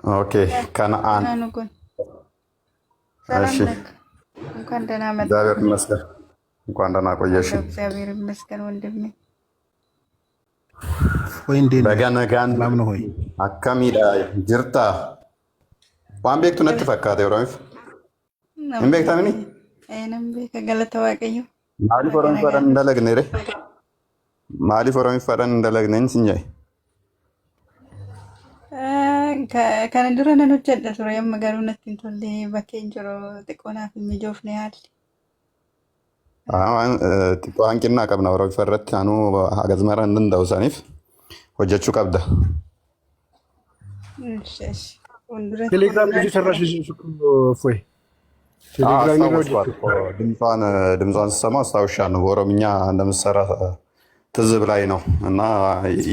Okay ከነአን። ደህና ንጉን። ሰላም እሺ ነክ? እንኳን ደህና መጣ። እግዚአብሔር ይመስገን። እንኳን ደህና ቆየሽ። አለሁ፣ እግዚአብሔር ይመስገን ወንድሜ። ወይ እንዴት ነህ? Baga nagaan ሰላም ነው ሆይ? Akkamidha jirta? Waan beektu natti fakkaate Oromiffa. Hin beektamini? Nan beeka, galata Waaqayyo. Maaliif Baga Oromiffaadhaan nagaan hin dalagne ree? Maaliif Oromiffaadhaan hin dalagne sin jedhe? Kana dura nan hojjedha ture, amma garuu natti hin tolle, bakkeen jiru xiqqoo naaf hin mijoofne haalli. Waan xiqqoo hanqinnaa qabna Oromiffa irratti, anuu hagas mara hin danda'u, saniif hojjechuu qabda. እሺ እሺ፣ fuulduratti ቴሌግራም ብዙ ሰራሽ ልጅ እኮ እፎይ ቴሌግራም ላይ አስታወስኳት እኮ ድምጿን ስሰማ አስታውሻለሁ። በኦሮምኛ እንደምትሰራ ትዝ ብላኝ ነው፣ እና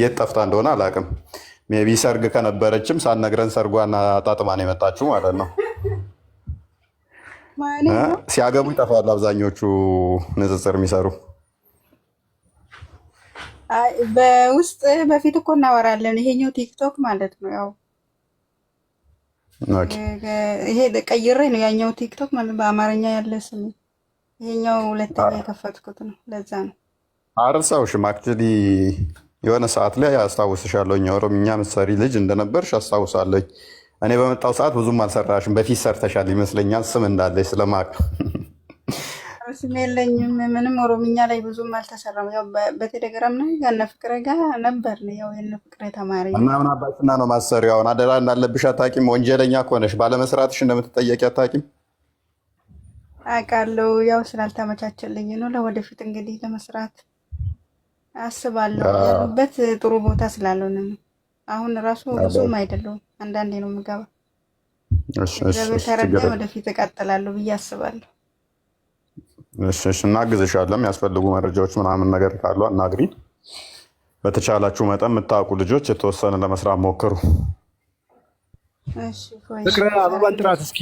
የት ጠፍታ እንደሆነ አላውቅም። Maybe ሰርግ ከነበረችም ሳትነግረን ሰርጓን አጣጥማ ነው የመጣችው ማለት ነው። ማለት ነው። ሲያገቡ ይጠፋሉ አብዛኞቹ ንጽጽር የሚሰሩ። አይ፣ በውስጥ በፊት እኮ እናወራለን። ይሄኛው ቲክቶክ ማለት ነው። ያው ይሄ ቀይሬ ነው፣ ያኛው ቲክቶክ ማለት በአማርኛ ያለ ስም፣ ይሄኛው ሁለተኛ የከፈትኩት ነው። ለዛ ነው። አርሳውሽም፣ actually የሆነ ሰዓት ላይ አስታውስሻለሁ። ኦሮምኛ ምትሰሪ ልጅ እንደነበርሽ አስታውሳለሁ። እኔ በመጣው ሰዓት ብዙም አልሰራሽም። በፊት ሰርተሻል ይመስለኛል፣ ስም እንዳለሽ ስለማቅ። ስም የለኝም ምንም፣ ኦሮምኛ ላይ ብዙም አልተሰራም። ያው በቴሌግራም ነው ከነ ፍቅሬ ጋር ነበር፣ ያው የነ ፍቅሬ ተማሪ እና ነኝ። ምን አባሽና ነው ማሰሪው? አሁን አደራ እንዳለብሽ አታውቂም? ወንጀለኛ ከሆነሽ ባለመስራትሽ እንደምትጠየቂ አታውቂም? አውቃለሁ። ያው ስላልተመቻቸልኝ ነው። ለወደፊት እንግዲህ ለመስራት አስባለሁ። ያሉበት ጥሩ ቦታ ስላልሆነ ነው። አሁን ራሱ ብዙም አይደለሁም። አንዳንዴ ነው የምገባ። እሺ እሺ እግዚአብሔር እሺ፣ ከረዳኝ ችግር ወደፊት እቀጥላለሁ ብዬ አስባለሁ። እሺ እሺ፣ እናግዝሻለን። የሚያስፈልጉ መረጃዎች ምናምን ነገር ካሉ አናግሪ። በተቻላችሁ መጠን የምታውቁ ልጆች የተወሰነ ለመስራት ሞክሩ። እሺ ፎይ ፍቅረ አበባን ጥራት እስኪ፣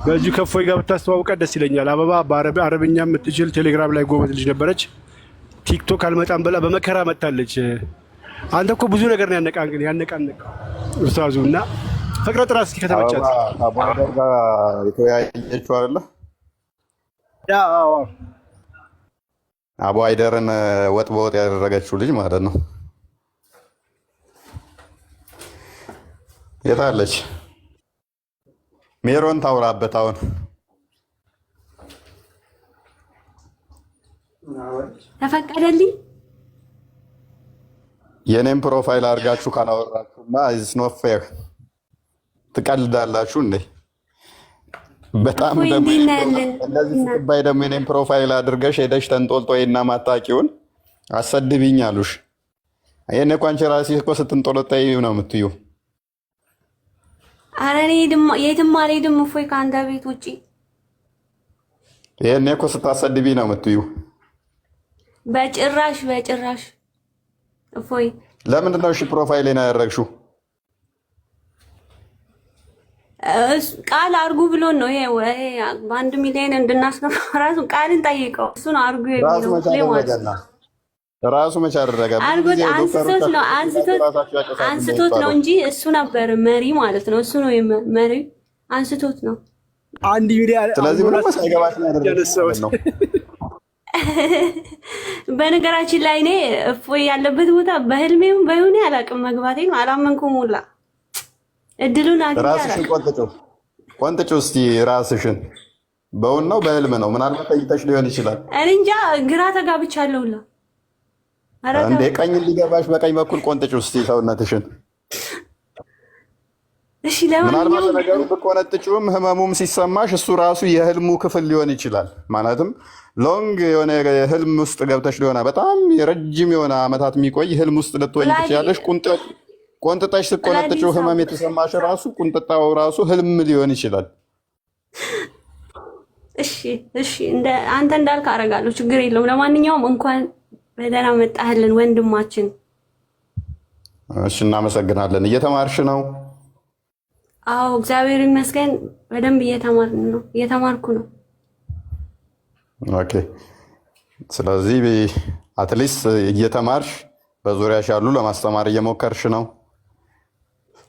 በዚሁ ከእፎይ ጋር ብታስተዋውቀት ደስ ይለኛል። አበባ በአረብኛ የምትችል ቴሌግራም ላይ ጎበዝ ልጅ ነበረች። ቲክቶክ አልመጣም ብላ በመከራ መታለች። አንተ እኮ ብዙ ነገር ነው ያነቃነቅ ኡስታዙ፣ እና ፍቅረ ጥራት እስኪ አበባ ከተመቻት። ከአቡሀይደር ጋር የተወያየችው አይደለ? Yeah፣ አዎ። አቡ ሀይደርን ወጥ በወጥ ያደረገችው ልጅ ማለት ነው። የታለች? ሜሮን ታውራበት አሁን። ተፈቀደልኝ። የኔም profile አድርጋችሁ ካላወራችሁማ it's not fair። ትቀልዳላችሁ እንዴ? በጣም እፎይ ደግሞ እንዴት ነህ ያለን? እንደዚህ ስትባይ ደግሞ የኔም profile አድርገሽ ሄደሽ ተንጦልጦይና ማታውቂውን አሰድቢኝ አሉሽ። ይሄን እኮ አንቺ ራስሽ እኮ ስትንጦለጠይ ነው የምትዩ። ኧረ እኔ የትም አልሄድም እፎይ ከአንተ ቤት ውጪ። ይሄን እኮ ስታሰድቢ ነው የምትዩ። በጭራሽ በጭራሽ እፎይ። ለምንድን ነው እሺ profile ኤን ያደረግሽው? ቃል አርጉ ብሎን ነው። ይሄ በ1 ሚሊዮን እንድናስገባ ራሱ ቃልን ጠይቀው እሱ ነው አርጉ ራሱ የሚለው መቼ ሁሌ ማለት አደረገና ነው። ራሱ መቼ አደረገ? ብዙ አርጎት ጊዜ ዶክተሮች አንስቶት ነው፣ አንስቶት ራሳቸው ያጨሳሉ አንስቶት ነው እንደሚባለው እንጂ እሱ ነበር መሪ ማለት ነው። እሱ ነው መሪ፣ አንስቶት ነው። 1 ሚሊዮን ስለዚህ ምንም አልሞላት ሳይገባሽ ነው ያደረግሽው ማለት ያነሳሁት። ነው። በነገራችን ላይ እኔ እፎይ ያለበት ቦታ በህልሜም በይሁኔ አላውቅም፣ መግባቴን አላመንኩም ሁላ፣ እድሉን አግኝቼ ራስሽን አላውቅም። ቆንጥጩ ቆንጥጩ እስቲ ራስሽን። በውን ነው በህልም ነው? ምናልባት ተኝተሽ ሊሆን ይችላል። እኔ እንጃ፣ ግራ ተጋብቻለሁ ሁላ። ኧረ እንዴ ተው። ቀኝ እንዲገባሽ በቀኝ በኩል ቆንጥጩ እስቲ ሰውነትሽን። እሺ ምናልባት ለማንኛውም ነገሩ ብቆነጥጩም ህመሙም ሲሰማሽ እሱ ራሱ የህልሙ ክፍል ሊሆን ይችላል። ማለትም long የሆነ ህልም ውስጥ ገብተሽ ሊሆና በጣም ረጅም የሆነ አመታት የሚቆይ ህልም ውስጥ ልትወኝ ፕላዲ ትችላለሽ። ቆንጥጠሽ ስትቆነጥጩ ፕላዲሳ ህመም የተሰማሽ ራሱ ቁንጥጣው ራሱ ህልም ሊሆን ይችላል። እሺ እሺ፣ እንደ አንተ እንዳልክ አደርጋለሁ፣ ችግር የለውም። ለማንኛውም እንኳን በደህና መጣህልን ወንድማችን። እሺ፣ እናመሰግናለን። እየተማርሽ ነው? አዎ፣ እግዚአብሔር ይመስገን በደንብ እየተማርን ነው፣ እየተማርኩ ነው። Okay። ስለዚህ at least እየተማርሽ በዙሪያሽ ያሉ ለማስተማር እየሞከርሽ ነው።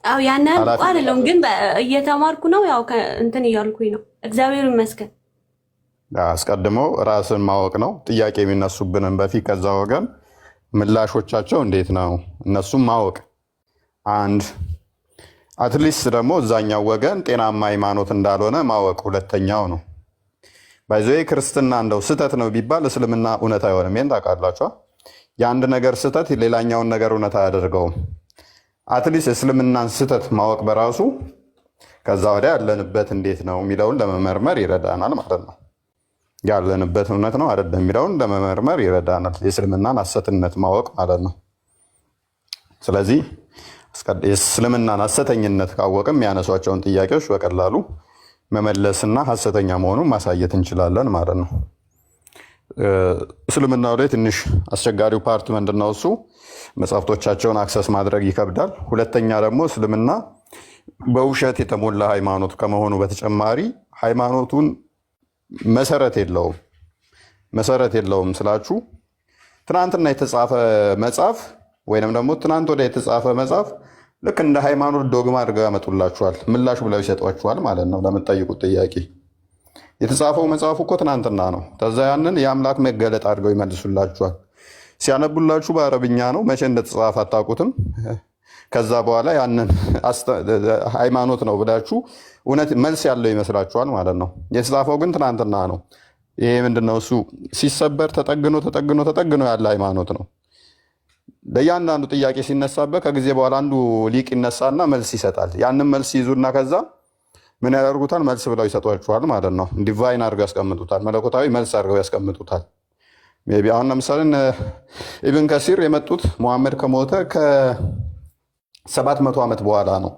አዎ ያን ያህል ብቁ ኃላፊነት አይደለሁም፣ ግን እየተማርኩ ነው። ያው እንትን እያልኩኝ ነው። እግዚአብሔር ይመስገን። አስቀድሞ ራስን ማወቅ ነው። ጥያቄ የሚነሱብንን በፊት ከዛ ወገን ምላሾቻቸው እንዴት ነው እነሱም ማወቅ አንድ፣ at least ደግሞ እዛኛው ወገን ጤናማ ሃይማኖት እንዳልሆነ ማወቅ ሁለተኛው ነው። By the way ክርስትና እንደው ስህተት ነው ቢባል እስልምና እውነት አይሆንም። ይህን ታውቃላችኋ። የአንድ ነገር ስህተት ሌላኛውን ነገር እውነት አያደርገውም። At least እስልምናን ስህተት ማወቅ በራሱ ከዛ ወዲያ ያለንበት እንዴት ነው የሚለውን ለመመርመር ይረዳናል ማለት ነው። ያለንበት እውነት ነው አይደለም የሚለውን ለመመርመር ይረዳናል። የእስልምናን ሐሰትነት ማወቅ ማለት ነው። ስለዚህ የእስልምናን ሐሰተኝነት ካወቅም የሚያነሷቸውን ጥያቄዎች በቀላሉ መመለስና ሐሰተኛ መሆኑን ማሳየት እንችላለን ማለት ነው። እስልምናው ላይ ትንሽ አስቸጋሪው part ምንድን ነው? እሱ መጽሐፍቶቻቸውን access ማድረግ ይከብዳል። ሁለተኛ ደግሞ እስልምና በውሸት የተሞላ ሃይማኖት ከመሆኑ በተጨማሪ ሃይማኖቱን መሰረት የለውም። መሰረት የለውም ስላችሁ ትናንትና የተጻፈ መጽሐፍ ወይንም ደግሞ ትናንት ወዲያ የተጻፈ መጽሐፍ ልክ እንደ ሃይማኖት ዶግማ አድርገው ያመጡላችኋል፣ ምላሽ ብለው ይሰጧችኋል ማለት ነው ለምትጠይቁት ጥያቄ። የተጻፈው መጽሐፉ እኮ ትናንትና ነው። ከዛ ያንን የአምላክ መገለጥ አድርገው ይመልሱላችኋል። ሲያነቡላችሁ በአረብኛ ነው፣ መቼ እንደተጻፈ አታውቁትም። ከዛ በኋላ ያንን ሃይማኖት ነው ብላችሁ እውነት መልስ ያለው ይመስላችኋል ማለት ነው። የተጻፈው ግን ትናንትና ነው። ይሄ ምንድነው? እሱ ሲሰበር ተጠግኖ ተጠግኖ ተጠግኖ ያለ ሃይማኖት ነው። ለእያንዳንዱ ጥያቄ ሲነሳበት ከጊዜ በኋላ አንዱ ሊቅ ይነሳና መልስ ይሰጣል። ያንን መልስ ይዙና ከዛ ምን ያደርጉታል? መልስ ብለው ይሰጧችኋል ማለት ነው። Divine አድርገው ያስቀምጡታል። መለኮታዊ መልስ አድርገው ያስቀምጡታል። Maybe አሁን ለምሳሌ ኢብን ከሲር የመጡት ሙሐመድ ከሞተ ከ700 ዓመት በኋላ ነው።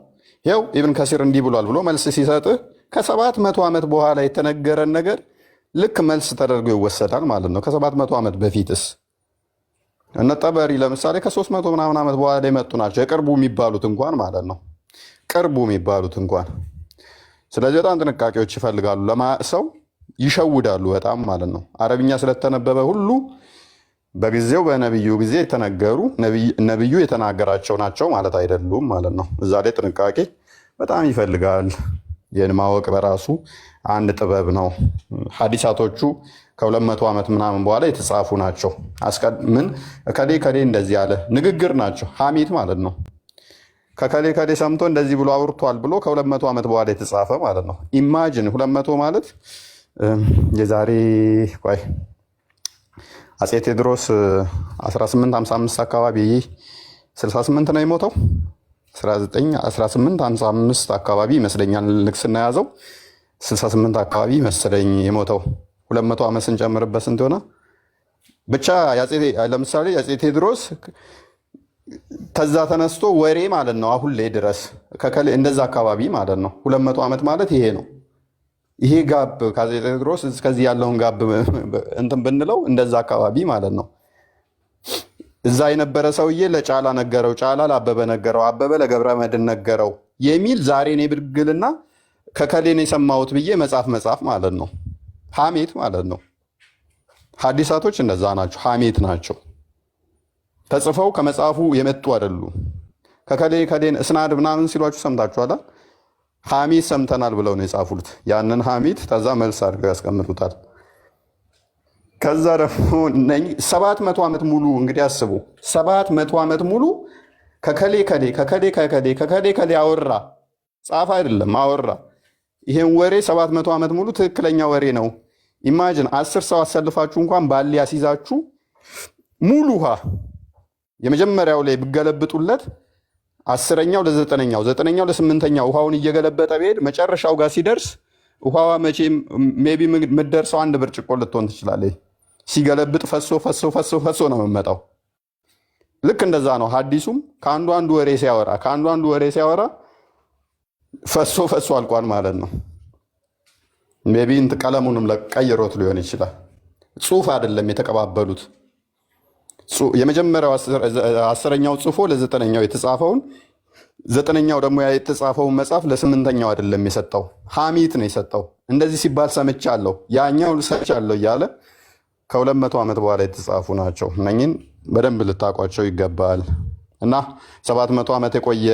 ይኸው ኢብን ከሲር እንዲህ ብሏል ብሎ መልስ ሲሰጥህ ከ700 ዓመት በኋላ የተነገረን ነገር ልክ መልስ ተደርጎ ይወሰዳል ማለት ነው። ከ700 ዓመት በፊትስ እነ ጠበሪ ለምሳሌ ከ300 ምናምን ዓመት በኋላ የመጡ ናቸው። የቅርቡ የሚባሉት እንኳን ማለት ነው። ቅርቡ የሚባሉት እንኳን። ስለዚህ በጣም ጥንቃቄዎች ይፈልጋሉ። ሰው ይሸውዳሉ በጣም ማለት ነው። አረብኛ ስለተነበበ ሁሉ በጊዜው በነቢዩ ጊዜ የተነገሩ ነቢዩ የተናገራቸው ናቸው ማለት አይደሉም ማለት ነው። እዛ ላይ ጥንቃቄ በጣም ይፈልጋል። ይህን ማወቅ በራሱ አንድ ጥበብ ነው። ሀዲሳቶቹ ከ200 ዓመት ምናምን በኋላ የተጻፉ ናቸው። ምን እከሌ ከሌ እንደዚህ ያለ ንግግር ናቸው። ሀሜት ማለት ነው። ከከሌ ከሌ ሰምቶ እንደዚህ ብሎ አውርቷል ብሎ ከ200 ዓመት በኋላ የተጻፈ ማለት ነው። Imagine 200 ማለት የዛሬ ቆይ አፄ ቴዎድሮስ 1855 አካባቢ 68 ነው የሞተው። 1855 አካባቢ ይመስለኛል ንግስና የያዘው፣ 68 አካባቢ መሰለኝ የሞተው። 200 ዓመት ስንጨምርበት ስንት ሆነ? ብቻ ለምሳሌ አፄ ቴዎድሮስ ከዛ ተነስቶ ወሬ ማለት ነው አሁን ላይ ድረስ እንደዛ አካባቢ ማለት ነው። 200 ዓመት ማለት ይሄ ነው። ይሄ gap ከአፄ ቴዎድሮስ እስከዚህ ያለውን gap እንትን ብንለው እንደዛ አካባቢ ማለት ነው። እዛ የነበረ ሰውዬ ለጫላ ነገረው፣ ጫላ ለአበበ ነገረው፣ አበበ ለገብረ መድን ነገረው የሚል ዛሬ እኔ ብድግልና ከከሌ ነው የሰማሁት ብዬ መጽሐፍ መጻፍ ማለት ነው። ሀሜት ማለት ነው። ሀዲሳቶች እንደዛ ናቸው፣ ሀሜት ናቸው። ተጽፈው ከመጽሐፉ የመጡ አይደሉም። ከከሌ ከሌን እስናድ ምናምን ሲሏችሁ ሰምታችኋል። ሀሜት ሰምተናል ብለው ነው የጻፉት። ያንን ሀሜት ከዛ መልስ አድርገው ያስቀምጡታል። ከዛ ደግሞ 700 ዓመት ሙሉ እንግዲህ አስቡ፣ 700 ዓመት ሙሉ ከከሌ ከሌ ከከሌ ከከሌ ከከሌ ከሌ አወራ፣ ጻፍ አይደለም አወራ። ይሄን ወሬ 700 ዓመት ሙሉ ትክክለኛ ወሬ ነው። Imagine 10 ሰው አሰልፋችሁ እንኳን ባሊ ያስይዛችሁ ሙሉ ውሃ የመጀመሪያው ላይ ብገለብጡለት 10ኛው ለ9ኛው 9ኛው ለ8ኛው ውሃውን እየገለበጠ ቢሄድ መጨረሻው ጋር ሲደርስ ውሃዋ መቼም maybe የምትደርሰው አንድ ብርጭቆ ልትሆን ትችላለች። ሲገለብጥ ፈሶ ፈሶ ፈሶ ፈሶ ነው የምመጣው። ልክ እንደዛ ነው። ሀዲሱም ከአንዱ አንዱ ወሬ ሲያወራ ከአንዱ አንዱ ወሬ ሲያወራ ፈሶ ፈሶ አልቋል ማለት ነው። Maybe እንትን ቀለሙንም ቀይሮት ሊሆን ይችላል። ጽሁፍ አይደለም የተቀባበሉት። የመጀመሪያው 10ኛው ጽፎ ለ9ኛው የተጻፈውን 9ኛው ደግሞ ያ የተጻፈውን መጽሐፍ ለ8ኛው አይደለም የሰጠው፣ ሀሚት ነው የሰጠው። እንደዚህ ሲባል ሰምቻለሁ፣ ያኛው ሰምቻለሁ እያለ ከ200 ዓመት በኋላ የተጻፉ ናቸው። እነኝን በደንብ ልታውቋቸው ይገባል። እና 700 ዓመት የቆየ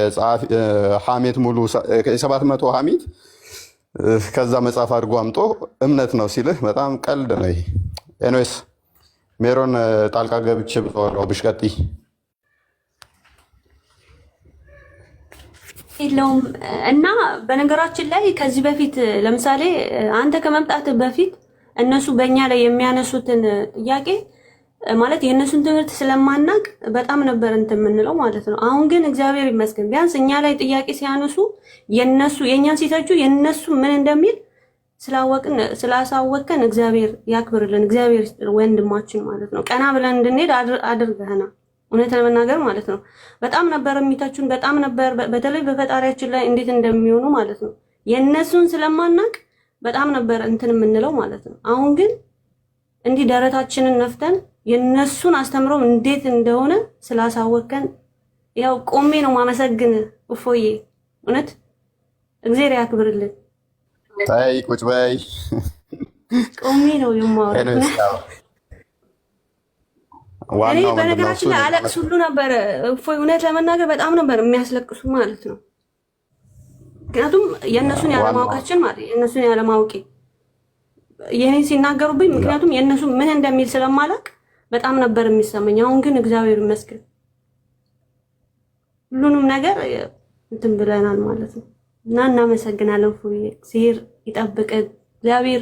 ሐሜት ሙሉ 700 ሐሜት ከዛ መጽሐፍ አድርጎ አምጦ እምነት ነው ሲልህ በጣም ቀልድ ነው ይሄ። Anyways ሜሮን ጣልቃ ገብቼ ብጠወራው ብሽቀጥይ የለውም። እና በነገራችን ላይ ከዚህ በፊት ለምሳሌ አንተ ከመምጣት በፊት እነሱ በእኛ ላይ የሚያነሱትን ጥያቄ ማለት የእነሱን ትምህርት ስለማናቅ በጣም ነበር እንትን የምንለው ማለት ነው። አሁን ግን እግዚአብሔር ይመስገን ቢያንስ እኛ ላይ ጥያቄ ሲያነሱ የነሱ የእኛን ሲተቹ የነሱ ምን እንደሚል ስላወቅን ስላሳወቅን እግዚአብሔር ያክብርልን፣ እግዚአብሔር ይስጥልን ወንድማችን ማለት ነው። ቀና ብለን እንድንሄድ አድርገህናል። እውነት ለመናገር ማለት ነው። በጣም ነበር የሚተቹን፣ በጣም ነበር በተለይ በፈጣሪያችን ላይ እንዴት እንደሚሆኑ ማለት ነው። የእነሱን ስለማናቅ በጣም ነበር እንትን የምንለው ማለት ነው። አሁን ግን እንዲህ ደረታችንን ነፍተን የእነሱን አስተምሮ እንዴት እንደሆነ ስላሳወቀን ያው ቆሜ ነው ማመሰግን። እፎዬ እውነት እግዚአብሔር ያክብርልን። ተይ ቁጭ በይ። ቆሜ ነው የማወራው። Anyways ያው እኔ ዋናው ምንድን ነው እሱ በነገራችን ላይ አለቅስ ሁሉ ነበር እፎይ፣ እውነት ለመናገር በጣም ነበር የሚያስለቅሱ ማለት ነው። ምክንያቱም የእነሱን ዋናው ያለማወቃችን ማለት የእነሱን ያለማወቄ የኔን ሲናገሩብኝ፣ ምክንያቱም የእነሱ ምን እንደሚል ስለማላቅ በጣም ነበር የሚሰማኝ። አሁን ግን እግዚአብሔር ይመስገን ሁሉንም ነገር እንትን ብለናል ማለት ነው። እና እናመሰግናለን እፎይ፣ እግዚአብሔር ይጠብቅ፣ እግዚአብሔር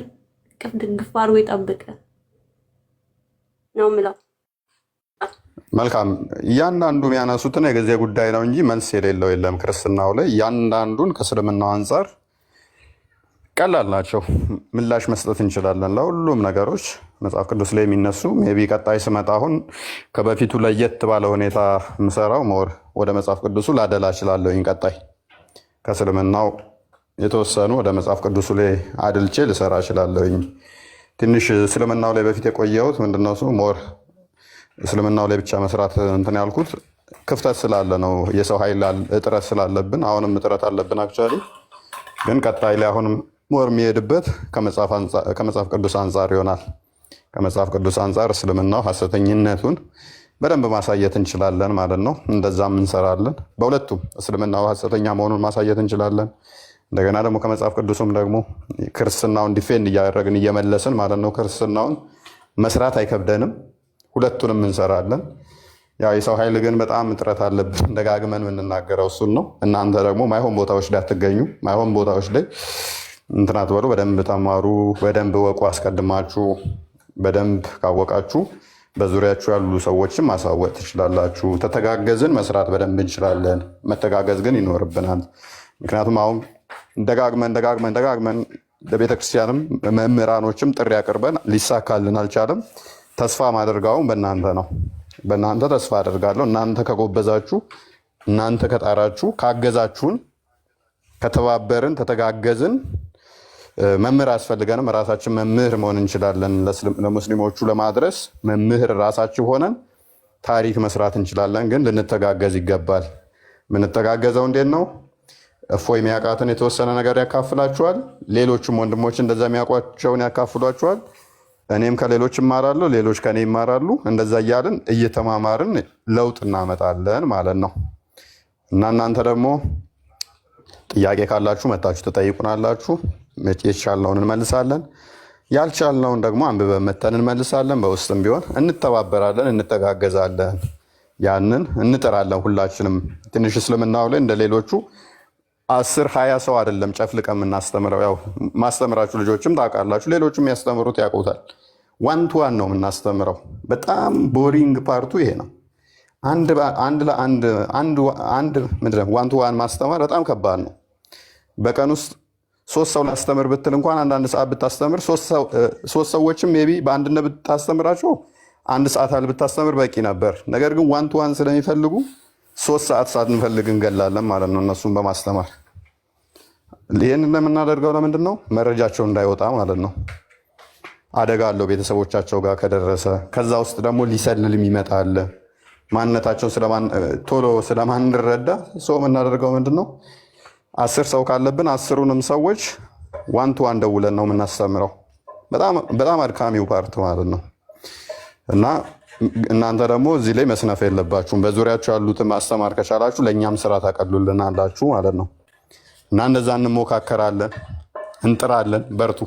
እቅፍ ድግፍ አድርጎ ይጠብቅ ነው የምለው። መልካም። እያንዳንዱ የሚያነሱትን የጊዜ ጉዳይ ነው እንጂ መልስ የሌለው የለም። ክርስትናው ላይ እያንዳንዱን ከእስልምናው አንጻር ቀላል ናቸው። ምላሽ መስጠት እንችላለን ለሁሉም ነገሮች መጽሐፍ ቅዱስ ላይ የሚነሱ። Maybe ቀጣይ ስመጣ አሁን ከበፊቱ ለየት ባለ ሁኔታ የምሰራው more ወደ መጽሐፍ ቅዱሱ ላደላ እችላለሁኝ። ቀጣይ ከእስልምናው የተወሰኑ ወደ መጽሐፍ ቅዱሱ ላይ አድልቼ ልሰራ እችላለሁኝ። ትንሽ እስልምናው ላይ በፊት የቆየሁት ምንድነው እሱ more እስልምናው ላይ ብቻ መስራት እንትን ያልኩት ክፍተት ስላለ ነው። የሰው ኃይል እጥረት ስላለብን አሁንም እጥረት አለብን። Actually ግን ቀጣይ ላይ አሁንም more የሚሄድበት ከመጽሐፍ ቅዱስ አንጻር ይሆናል። ከመጽሐፍ ቅዱስ አንጻር እስልምናው ሐሰተኝነቱን በደንብ ማሳየት እንችላለን ማለት ነው። እንደዛም እንሰራለን። በሁለቱም እስልምናው ሐሰተኛ መሆኑን ማሳየት እንችላለን። እንደገና ደግሞ ከመጽሐፍ ቅዱስም ደግሞ ክርስትናውን defend እያደረግን እየመለስን ማለት ነው። ክርስትናውን መስራት አይከብደንም። ሁለቱንም እንሰራለን። ያው የሰው ኃይል ግን በጣም እጥረት አለብን። ደጋግመን የምንናገረው እሱን ነው። እናንተ ደግሞ ማይሆን ቦታዎች ላይ አትገኙ። ማይሆን ቦታዎች ላይ እንትን አትበሉ። በደንብ ተማሩ፣ በደንብ እወቁ። አስቀድማችሁ በደንብ ካወቃችሁ በዙሪያችሁ ያሉ ሰዎችን ማሳወቅ ትችላላችሁ። ተተጋገዝን መስራት በደንብ እንችላለን። መተጋገዝ ግን ይኖርብናል። ምክንያቱም አሁን ደጋግመን ደጋግመን ደጋግመን ለቤተክርስቲያንም መምህራኖችም ጥሪ አቅርበን ሊሳካልን አልቻለም። ተስፋ ማደርገው በእናንተ ነው። በእናንተ ተስፋ አደርጋለሁ። እናንተ ከጎበዛችሁ፣ እናንተ ከጣራችሁ፣ ካገዛችሁን፣ ከተባበርን፣ ተተጋገዝን መምህር አያስፈልገንም። ራሳችን መምህር መሆን እንችላለን። ለሙስሊሞቹ ለማድረስ መምህር ራሳችን ሆነን ታሪክ መስራት እንችላለን። ግን ልንተጋገዝ ይገባል። የምንተጋገዘው እንዴት ነው? እፎይ የሚያውቃትን የተወሰነ ነገር ያካፍላችኋል። ሌሎችም ወንድሞች እንደዛ የሚያውቋቸውን ያካፍሏችኋል። እኔም ከሌሎች እማራለሁ፣ ሌሎች ከኔ ይማራሉ። እንደዛ እያልን እየተማማርን ለውጥ እናመጣለን ማለት ነው። እና እናንተ ደግሞ ጥያቄ ካላችሁ መታችሁ ትጠይቁናላችሁ። የቻልነውን እንመልሳለን፣ ያልቻልነውን ደግሞ አንብበን መተን እንመልሳለን። በውስጥም ቢሆን እንተባበራለን፣ እንተጋገዛለን፣ ያንን እንጥራለን። ሁላችንም ትንሽ እስልምናው ላይ እንደ ሌሎቹ 10 20 ሰው አይደለም ጨፍልቀን የምናስተምረው። ያው ማስተምራችሁ ልጆችም ታውቃላችሁ፣ ሌሎቹም የሚያስተምሩት ያውቁታል። One to one ነው የምናስተምረው። በጣም boring part ኡ ይሄ ነው። አንድ ለአንድ አንድ አንድ ምንድን ነው one to one ማስተማር በጣም ከባድ ነው። በቀን ውስጥ ሶስት ሰው ላስተምር ብትል እንኳን አንዳንድ ሰዓት ብታስተምር ሶስት ሰዎችም maybe በአንድነት ብታስተምራቸው አንድ ሰዓት ያህል ብታስተምር በቂ ነበር። ነገር ግን one to one ስለሚፈልጉ 3 ሰዓት ሳንፈልግ እንገላለን ማለት ነው እነሱን በማስተማር። ይህን ለምናደርገው ለምንድን ነው? መረጃቸው እንዳይወጣ ማለት ነው። አደጋ አለው ቤተሰቦቻቸው ጋር ከደረሰ። ከዛ ውስጥ ደግሞ ሊሰልል የሚመጣ አለ። ማንነታቸውን ቶሎ ስለማንረዳ ሰው የምናደርገው ምንድን ነው? 10 ሰው ካለብን 10ሩንም ሰዎች one to one ደውለን ነው የምናስተምረው። በጣም አድካሚው part ማለት ነው። እና እናንተ ደግሞ እዚህ ላይ መስነፍ የለባችሁም። በዙሪያችሁ ያሉትን ማስተማር ከቻላችሁ ለእኛም ስራ ታቀሉልናላችሁ ማለት ነው። እና እንደዛ እንሞካከራለን፣ እንጥራለን። በርቱ።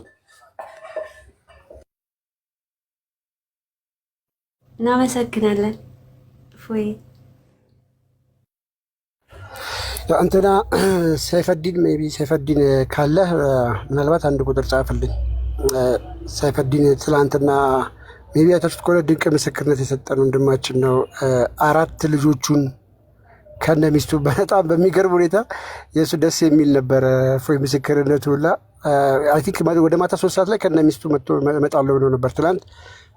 እናመሰግናለን። እፎይ እንትና ሰይፈዲን፣ maybe ሰይፈዲን ካለህ ምናልባት አንድ ቁጥር ጻፍልኝ። ሰይፈዲን ትላንትና maybe አይታችሁት ከሆነ ድንቅ ምስክርነት የሰጠን ወንድማችን ነው። አራት ልጆቹን ከነ ሚስቱ በጣም በሚገርም ሁኔታ የእሱ ደስ የሚል ነበረ። እፎይ ምስክርነቱ ሁላ I think ወደ ማታ 3 ሰዓት ላይ ከነ ሚስቱ መጥቶ እመጣለሁ ብሎ ነበር። ትላንት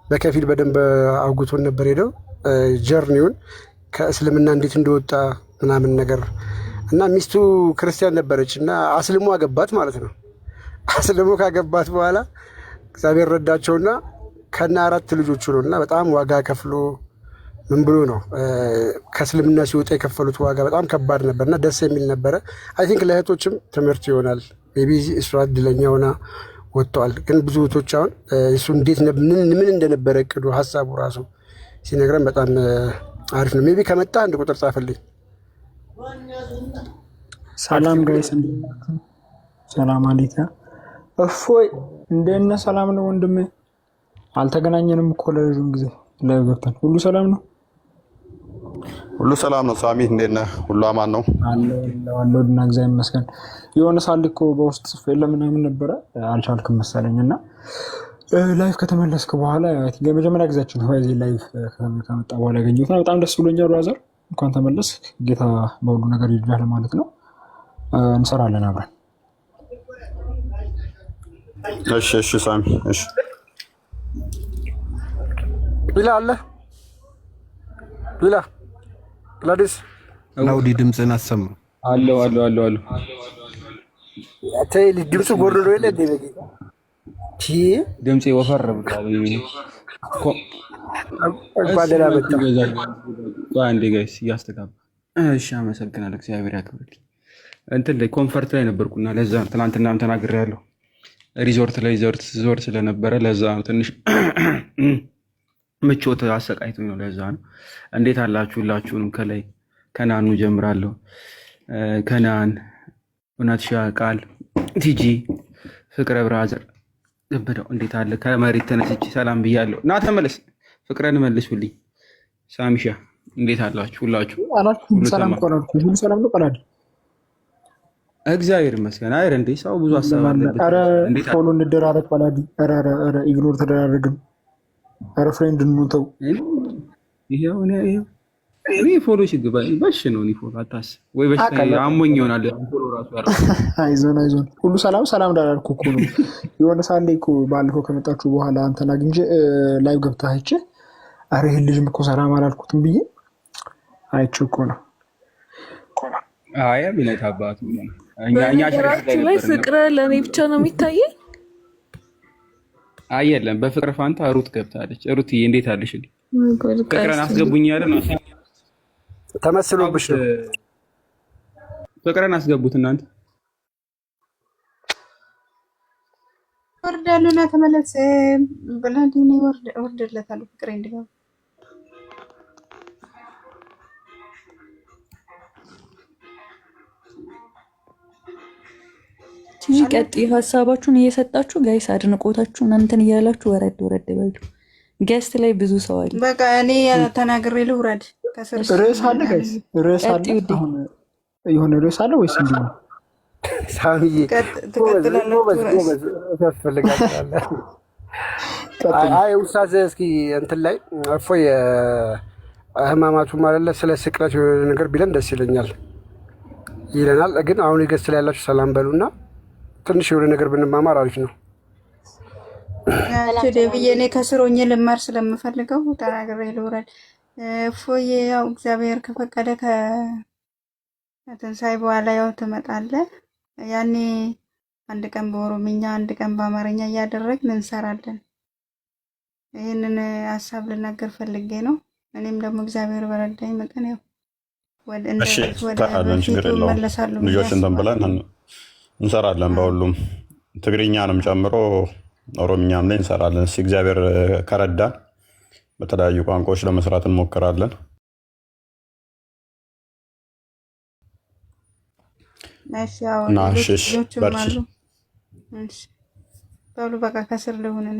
በከፊል በደንብ አውግቶን ነበር ሄደው journey ውን ከእስልምና እንዴት እንደወጣ ምናምን ነገር እና ሚስቱ ክርስቲያን ነበረች እና አስልሞ አገባት ማለት ነው። አስልሞ ካገባት በኋላ እግዚአብሔር ረዳቸውና ከነ አራት ልጆቹ ነው እና በጣም ዋጋ ከፍሎ ምን ብሎ ነው ከእስልምና ሲወጣ የከፈሉት ዋጋ በጣም ከባድ ነበር እና ደስ የሚል ነበረ። I think ለእህቶችም ትምህርት ይሆናል። Maybe እሷ እድለኛ ሆና ወጥተዋል። ግን ብዙ እህቶች አሁን እሱ እንዴት ምን እንደነበረ እቅዱ ሀሳቡ ራሱ ሲነግረን በጣም አሪፍ ነው። Maybe ከመጣ አንድ ቁጥር ጻፍልኝ። ሰላም guys፣ እንዴት ናችሁ? ሰላም አለይካ። እፎይ እንዴት ነህ? ሰላም ነው ወንድሜ። አልተገናኘንም እኮ ለረዥም ጊዜ ላይ ገብተን። ሁሉ ሰላም ነው? ሁሉ ሰላም ነው። ሳሚ እንዴት ነህ? ሁሉ አማን ነው? አለሁ አለሁ፣ እና እግዚአብሔር ይመስገን። የሆነ ሳል እኮ በውስጥ ጽፌ ለምናምን ነበረ አልቻልክም መሰለኝ እና live ከተመለስክ በኋላ የመጀመሪያ ጊዜያችን ነው እዚህ live ከመጣ በኋላ ያገኘሁት እና በጣም ደስ ብሎኛል። Brother እንኳን ተመለስክ። ጌታ በሁሉ ነገር ይርዳህ ማለት ነው። እንሰራለን አብረን። እሺ ሳሚ እሺ። ቢላ አለ ቢላ ግላዲስ ናውዲ ድምፅን አሰማ። አለው አለው አለው አለው። ተይ ድምፁ ጎርዶ የለ እንዴ? በጌታ ድምፄ ወፈር ብሏል። እንኳን ደህና መጣ። አንዴ guys እያስተጋባ። እሺ፣ አመሰግናለሁ። እግዚአብሔር ያክብርልኝ። እንትን ላይ comfort ላይ ነበርኩና ለዛ ነው ትናንትናም ተናግሬያለሁ። ሪዞርት ላይ ዞር ዞር ስለነበረ ለዛ ነው ትንሽ ምቾት አሰቃይቶኝ ነው። ለዛ ነው። እንዴት አላችሁ? ሁላችሁንም ከላይ ከናኑ ጀምራለሁ። ከናን፣ እውነትሻ፣ ቃል፣ ቲጂ፣ ፍቅረ፣ brother ገበዳው እንዴት አለ? ከመሬት ተነስቼ ሰላም ብያለሁ። እና ተመለስ ፍቅረን መልሱልኝ። ሳሚሻ እንዴት አላችሁ? ሁላችሁ አላልኩም። ሁሉ ሰላም ተማ እኮ አላልኩም። ሁሉ ሰላም ነው። ቀላል እግዚአብሔር ይመስገን። አይረ እንዴ ሰው ብዙ ሀሳብ አለበት። ኧረ እንዴት አለ? Follow እንደራረግ ባላዲ። ኧረ ኧረ ኧረ ignore ተደራረግን። ኧረ friend እንሁን። ይሄው እኔ ይሄው እኔ follow ሲገባ በሽ ነው። እኔ follow አታስብ ወይ በሽ አውቃለሁ። አሞኝ ይሆናል follow ራሱ ያደረኩት። አይዞን አይዞን፣ ሁሉ ሰላም ሰላም እንዳላልኩ እኮ ነው። የሆነ ሳሌ እኮ ባለፈው ከመጣችሁ በኋላ አንተን አግኝቼ live ገብተህ አይቼ ኧረ ይህን ልጅም እኮ ሰላም አላልኩትም ብዬ አይቼው እኮ ነው። አይ ቢነት አባቱ እኛ church ላይ በነገራችን ላይ ነበርን። ፍቅረ ለእኔ ብቻ ነው የሚታየኝ። አይ የለም፣ በፍቅር ፋንታ ሩት ገብታለች። ሩትዬ እንዴት አለሽ? ቆይ ፍቅረን እስኪ አስገቡኝ ያለ ነው። ተመስሎብሽ ነው። ፍቅረን አስገቡት እናንተ። ወርዳለሁ እና ተመለስ ብላ እኔ ወርድለታለሁ ፍቅሬ እንዲገባ። ቲጂ ቀጥ ሀሳባችሁን እየሰጣችሁ guys አድንቆታችሁን እንትን እያላችሁ ወረድ ወረድ በሉ። Guest ላይ ብዙ ሰው አለ። በቃ እኔ ተናግሬ ልውረድ ከስር። ርዕስ አለ guys፣ ርዕስ አለ። ቀጥ ውዴ። አሁን የሆነ ርዕስ አለ ወይስ እንዲሁ ነው? ሳሚዬ ጎበዝ ትቀጥላላችሁ። ጎበዝ ርዕስ ጎበዝ ያስፈልጋል። ቀጥሉ። አይ ኡስታዝ እስኪ እንትን ላይ እፎይ ህማማቱ ማለት ስለ ስቅለት የሆነ ነገር ቢለን ደስ ይለኛል ይለናል። ግን አሁን የ guest ላይ ያላችሁ ሰላም በሉና ትንሽ የሆነ ነገር ብንማማር አሪፍ ነው። ደብዬ እኔ ከስር ሆኜ ልማር ስለምፈልገው ተናግሬ ልውረድ። እፎዬ ያው እግዚአብሔር ከፈቀደ ከትንሣኤ በኋላ ያው ትመጣለህ። ያኔ አንድ ቀን በኦሮምኛ አንድ ቀን በአማርኛ እያደረግን እንሰራለን። ይህንን ሀሳብ ልናገር ፈልጌ ነው። እኔም ደግሞ እግዚአብሔር በረዳኝ መጠን ያው ወደ እንደ እሺ ወደ እንሰራለን፣ ችግር በፊቱ የለውም። እመለሳለሁ ብዬ ልጆች እንትን ብለን አስባለሁ። እንሰራለን። በሁሉም ትግርኛንም ጨምሮ ኦሮምኛም ላይ እንሰራለን። እስኪ እግዚአብሔር ከረዳን በተለያዩ ቋንቋዎች ለመስራት እንሞክራለን። እሺ፣ ያው እና ሌሎች እሺ፣ ልጆችም በርቺ። አሉ። እሺ በሉ በቃ ከስር ልሁን እኔ።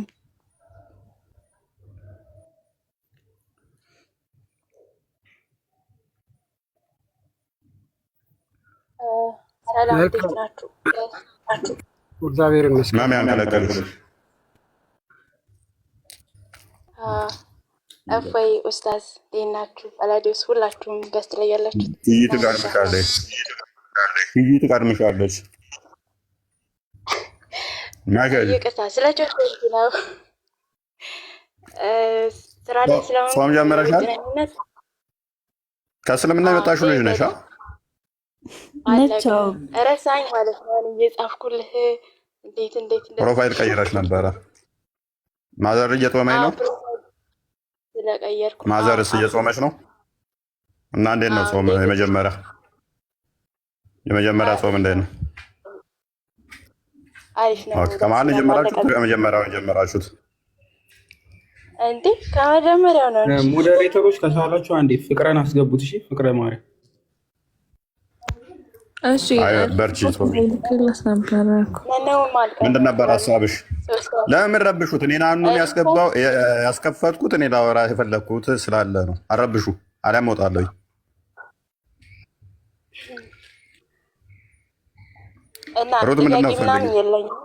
ሰላም እንዴት መልካም ናችሁ? እግዚአብሔር ይመስገን። ማሚ አንከለከሉሽ። እፎይ ኡስታዝ እንዴት ናችሁ? አላዲዮስ ሁላችሁም guest ላይ ያላችሁት ትይ ናኑሻ ትቀድምሻለች፣ ትይ ትቀድምሻለች። ማከል ይቅርታ ስለ ቸኮልኩ ነው። ስራ ላይ ጾም ስለሆንኩ ውጭ ጀምረሻል? ነኝነት ከእስልምና የመጣሽው ልጅ ነሽ? አ? ነች። አለቀ አዎ። ረሳኝ ማለት ነው። እኔ እየጻፍኩልህ እንዴት እንዴት profile እንደጻፍኩ ቀይረሽ ነበረ። mother እየጾመኝ ነው። profile ስለቀየርኩ mother ስ እየጾመች ነው። እና እንዴት ነው ጾም? እንዴት የመጀመሪያ ጾም እንዴት ነው? አሪፍ ነው። okay፣ ደስ ከመሀል ይላል። የጀመራችሁት? አለቀ ከመጀመሪያው የጀመራችሁት? እንዴ ከመጀመሪያው ነው እንጂ moderator ኦች ከቻላችሁ አንዴ ፍቅረን አስገቡት። እሺ ፍቅረ ማርያም እሺ አይ በርቺ። ጾም ልክላት ነበረ እኮ። ምነውም ምንድን ነበር አልቀረም። ሀሳብሽ? ሶስት ለምን ረብሹት? እኔ ናኑን ያስገባው ያስከፈትኩት እኔ ላወራ የፈለግኩት ስላለ ነው። አረብሹ አሊያም እወጣለሁ። እና ሩት ምንድን ጥያቄ ነው ምናምን ፈልጊ? የለኝም።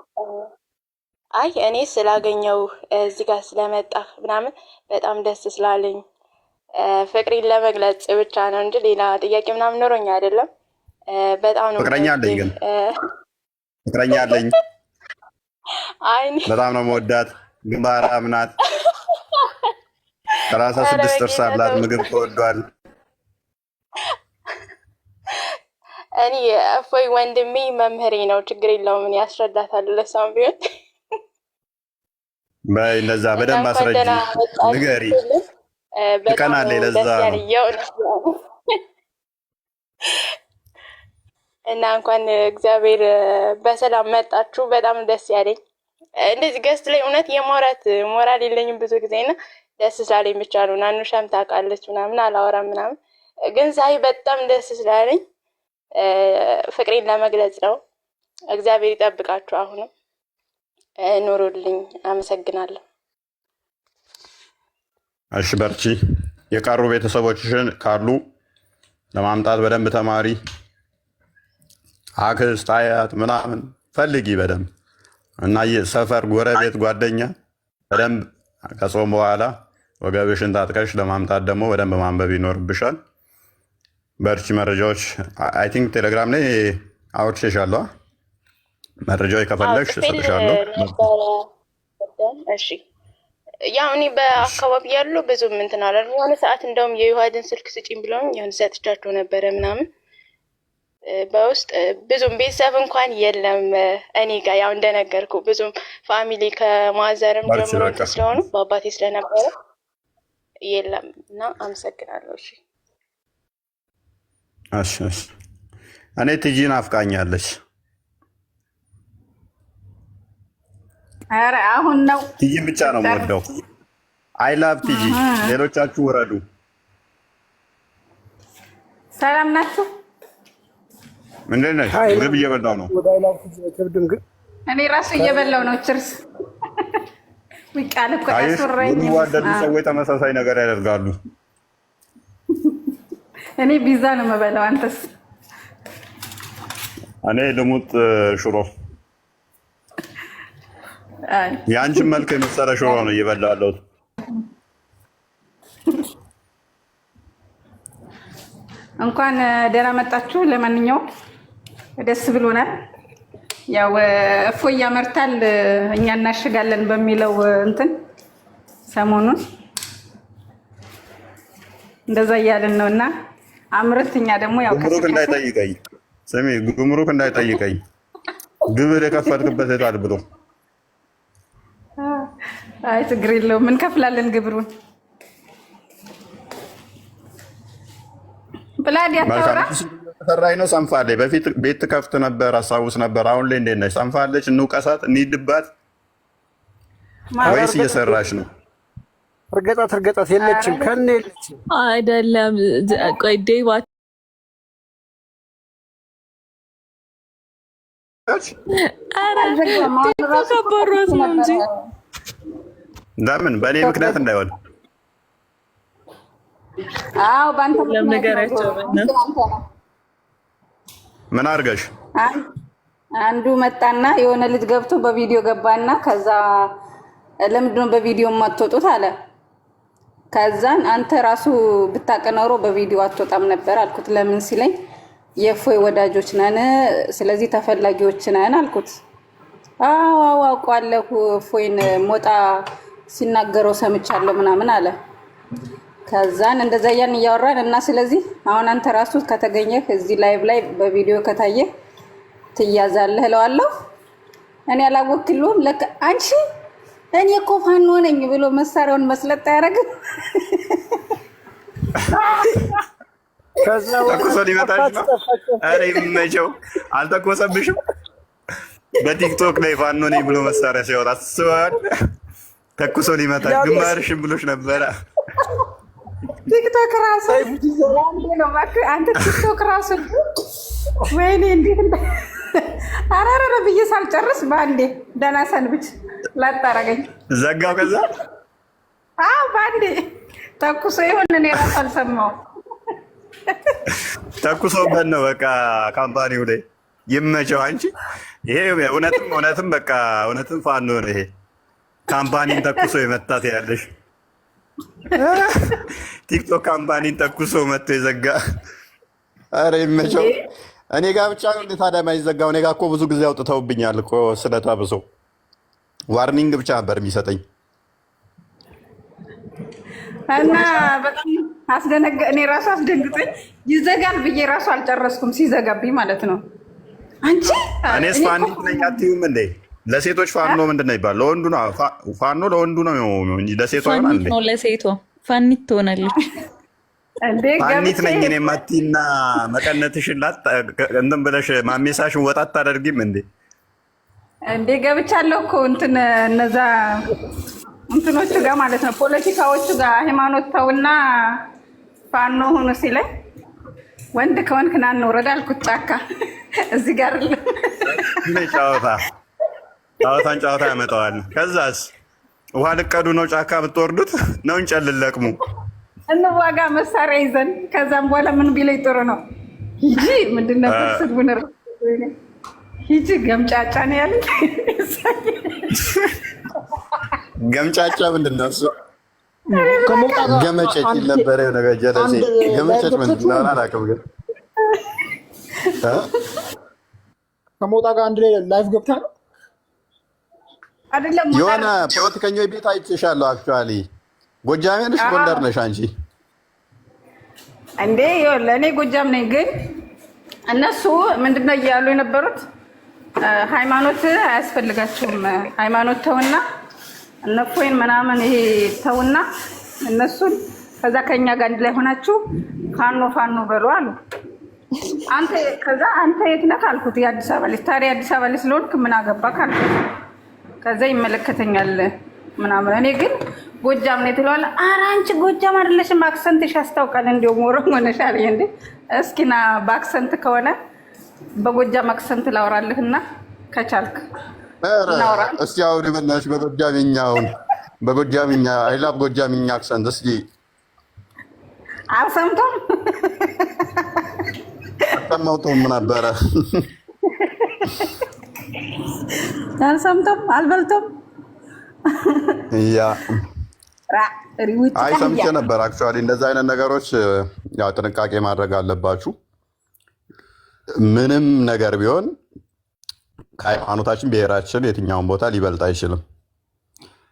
አይ እኔ ስላገኘው እዚህ ጋር ስለመጣ ምናምን በጣም ደስ ስላለኝ ፍቅሬን ለመግለጽ ብቻ ነው እንጂ ሌላ ጥያቄ ምናምን ኖሮኝ አይደለም። በጣም ነው ፍቅረኛ አለኝ የምወድህ። ግን ፍቅረኛ አለኝ። አይ በጣም ነው መወዳት። ግንባራም ናት። ሰላሳ ኧረ ስድስት ጥርስ በጌታ አላት። ተው። ምግብ ተወዷል። እኔ እፎይ ወንድሜ መምህሬ ነው፣ ችግር የለውም። እኔ አስረዳታለሁ ለሷም ቢሆን በይ እንደዛ እና በደንብ እንኳን አስረጂ፣ ደህና ንገሪ። መጣችሁልን። በጣም ትቀናለች። ነው ለዛ ደስ ነው ያለኝ የእውነት ነው። እና እንኳን እግዚአብሔር በሰላም መጣችሁ። በጣም ደስ ያለኝ እንደዚህ guest ላይ እውነት የማውራት ሞራል የለኝም ብዙ ጊዜ እና ደስ ስላለኝ ብቻ ነው። ናኑሻም ታውቃለች ምናምን አላወራም ምናምን፣ ግን ሳይ በጣም ደስ ስላለኝ ፍቅሬን ለመግለጽ ነው። እግዚአብሔር ይጠብቃችሁ። አሁንም ኑሩልኝ። አመሰግናለሁ። እሺ፣ በርቺ። የቀሩ ቤተሰቦችሽን ካሉ ለማምጣት በደንብ ተማሪ፣ አክስት፣ አያት ምናምን ፈልጊ በደንብ እና የሰፈር ጎረቤት፣ ጓደኛ በደንብ ከጾም በኋላ ወገብሽን ታጥቀሽ ለማምጣት ደግሞ በደንብ ማንበብ ይኖርብሻል። በርቺ። መረጃዎች I think ቴሌግራም ላይ አውርቼሻለሁ። መረጃዎች አዎ ከፈለግሽ ጽፌል እሰጥሻለሁ። ነበረ። እሺ ያው እኔ በአካባቢ ያሉ ብዙም እንትን አላለም። የሆነ ሰዓት እንደውም የዩሃድን ስልክ ስጪኝ ብለውኝ የሆነ ሰጥቻቸው ነበረ ምናምን በውስጥ ብዙም ቤተሰብ እንኳን የለም እኔ ጋር ያው እንደነገርኩ ብዙም family ከ mother ም በርቺ ጀምሮ በቃ። እንትን ስለሆኑ በአባቴ ስለነበረ የለም እና አመሰግናለሁ። እሺ እሺ፣ እሺ። እኔ ቲጂ ናፍቃኛለች። ኧረ አሁን ነው ቲጂን ብቻ ነው የምወደው። I love ቲጂ። ሌሎቻችሁ ውረዱ። ሰላም ናችሁ? ምንድን ነሽ? አይ ምግብ እየበላሁ ነው። ወደ I love ቲጂ አይከብድም ግን እኔ ራሱ እየበላው ነው። Cheers ቃል እኮ አየሽ፣ ያስወራኝ። የሚዋደዱ ሰዎች ተመሳሳይ ነገር ያደርጋሉ። እኔ ፒዛ ነው የምበላው። አንተስ? እኔ ልሙጥ ሽሮ፣ አይ የአንቺን መልክ የመሰለ ሽሮ ነው እየበላ ያለሁት። እንኳን ደህና መጣችሁ። ለማንኛውም ደስ ብሎናል። ያው እፎይ ያመርታል እኛ እናሽጋለን በሚለው እንትን ሰሞኑን እንደዛ እያልን ነው እና አምርት እኛ ደግሞ ያው ጉምሩክ ከስር ከስር እንዳይጠይቀኝ፣ ስሚ፣ ጉምሩክ እንዳይጠይቀኝ ግብር የከፈልክበት የታል ብሎ። አይ ችግር የለውም እንከፍላለን ግብሩን። ብላድ መልካም ያታውራ ሰራኝ ነው። ሰንፋለች። በፊት ቤት ትከፍት ነበር፣ አስታውስ ነበር። አሁን ላይ እንዴት ነች? ሰንፋለች። እንውቀሳት፣ እንሂድባት ማለት ወይስ እየሰራች ነው? እርገጣት እርገጣት፣ የለችም ከነ የለችም። አይደለም። ቆይ ዴባ ኧረ ቲክቶክ አባሯት ነው እንጂ። ለምን በእኔ ምክንያት እንዳይሆን። አዎ፣ በአንተ ለም ምክንያት ነው። ነገራቸው በእናትህ። ምን አድርገሽ? አንዱ መጣና የሆነ ልጅ ገብቶ በቪዲዮ ገባና ከዛ ለምንድነው በቪዲዮ የማትወጡት አለ። ከዛን አንተ ራሱ ብታውቅ ኖሮ በቪዲዮ አትወጣም ነበር አልኩት። ለምን ሲለኝ የእፎይ ወዳጆች ነን፣ ስለዚህ ተፈላጊዎች ነን አልኩት። አዎ አዎ አውቀዋለሁ፣ እፎይን ሞጣ ሲናገረው ሰምቻለሁ ምናምን አለ። ከዛን እንደዛ እያልን እያወራን እና ስለዚህ አሁን አንተ ራሱ ከተገኘህ እዚህ live ላይ በቪዲዮ ከታየህ ትያዛለህ እለዋለሁ። እኔ አላወክልሁም። ለካ አንቺ እኔ እኮ ፋኖ ነኝ ብሎ መሳሪያውን መስለጥ አያደርግም። ከዛ ተኩሶ ሊመታሽ ጠፋች ነው። ጠፋች። ኧረ ይመቸው። አልተኮሰብሽም? በቲክቶክ ላይ ፋኖ ነኝ ብሎ መሳሪያ ሲያወጣ አስበዋል። ተኩሶ ሊመታሽ ግንባርሽን ብሎሽ ነበረ። ቲክቶክ ራሱ አንዴ ነው እባክህ አንተ፣ ቲክቶክ ራሱ ወይኔ እንዴት እንደ አረረረ ብዬ ሳልጨርስ በአንዴ ደህና ሰንብች ላጣረገኝ። ዘጋው። ከዛ አዎ፣ በአንዴ ተኩሶ ይሁን እኔ ራሱ አልሰማሁም። ተኩሶበት ነው በቃ company ው ላይ። ይመቸው። አንቺ ይሄ እውነትም እውነትም በቃ እውነትም ፋኖ ነው ይሄ። Company ን ተኩሶ የመታት ያለሽ፣ ቲክቶክ company ን ተኩሶ መጥቶ የዘጋ። ኧረ ይመቸው። እኔ ጋ ብቻ ነው እንዴ ታዲያ የማይዘጋው? እኔ ጋ እኮ ብዙ ጊዜ አውጥተውብኛል እኮ ስለታብሶ warning ብቻ ነበር የሚሰጠኝ። እና በጣም አስደነገ እኔ ራሱ አስደንግጦኝ ይዘጋል ብዬ ራሱ አልጨረስኩም፣ ሲዘጋብኝ ማለት ነው። አንቺ እኔስ እኔ እኮ ፋኒት ነኝ አትዩም እንዴ? ለሴቶች ፋኖ ምንድን ነው ይባል? ለወንዱ ነው ፋኖ፣ ለወንዱ ነው እንጂ ለሴቷ ይሆናል ፋኒት እንዴ? ነው ለሴቷ፣ ፋኒት ትሆናለች። እንዴ ፋኒት ገብቼ ነኝ እኔ ማቲና መቀነትሽን ላጥ እንትን ብለሽ ማሜሳሽን ወጣት ታደርጊም እንዴ? እንዴ ገብቻለሁ እኮ እንትን እነዛ እንትኖቹ ጋር ማለት ነው፣ ፖለቲካዎቹ ጋር ሃይማኖት ተውና ፋኖ ሁኑ ሲለኝ ወንድ ከሆንክ ና እንውረድ አልኩት። ጫካ እዚህ ጋር አይደለም። እኔ ጨዋታ ጨዋታን ጨዋታ ያመጣዋል። ከዛስ ውሃ ልቀዱ ነው ጫካ ብትወርዱት ነው እንጨት ልለቅሙ? እንዋጋ መሳሪያ ይዘን። ከዛም በኋላ ምን ቢለኝ ጥሩ ነው? ሂጂ ምንድን ነበር ስድቡን ሂጂ ገምጫጫ ነው ያለኝ። ገምጫጫ ምንድን ነው እሱ? ከሞጣ ጋር ገመጨጭ አንድ ነበረ የሆነ ጀለሴ አንድ live ገመጨጭ ምንድን ገብታችሁ ነው ነበር። አላውቅም፣ ግን እ? ከሞጣ ጋር አንድ ላይ live ገብታ ነው። አይደለም ሞጣ የሆነ ፖለቲከኞች ቤት አይቼሻለሁ። Actually ጎጃሜ ነሽ ጎንደር ነሽ አንቺ? እንዴ ይኸውልህ፣ እኔ ጎጃም ነኝ፣ ግን እነሱ ምንድነው እያሉ የነበሩት ሃይማኖት አያስፈልጋችሁም፣ ሃይማኖት ተውና እነፎይን ምናምን ይሄ ተውና እነሱን ከዛ ከኛ ጋር አንድ ላይ ሆናችሁ ፋኖ ፋኖ በሉ አሉ። አንተ ከዛ አንተ የት ነህ አልኩት። የአዲስ አበባ ልጅ። ታዲያ የአዲስ አበባ ልጅ ስለሆንክ ምን አገባህ አልኩት። ከዛ ይመለከተኛል ምናምን። እኔ ግን ጎጃም ነው ትለዋለህ። ኧረ አንቺ ጎጃም አይደለሽም accent ሽ ያስታውቃል፣ እንዲሁም ኦሮሞ ነሽ አለኝ። እንዴ እስኪ ና በ accent ከሆነ በጎጃም accent ላውራልህና ከቻልክ ኧረ እናውራ። እስቲ አውሪ በእናትሽ በጎጃምኛውን፣ በጎጃምኛ። I love ጎጃምኛ accent። እስኪ። አልሰምቶም። አልሰማሁትም ነበረ። አልሰምቶም አልበልቶም። Yeah. ውጭ አይ ሰምቼ ነበር። Actually እንደዚ አይነት ነገሮች ያው ጥንቃቄ ማድረግ አለባችሁ። ምንም ነገር ቢሆን ከሃይማኖታችን ብሔራችን የትኛውን ቦታ ሊበልጥ አይችልም።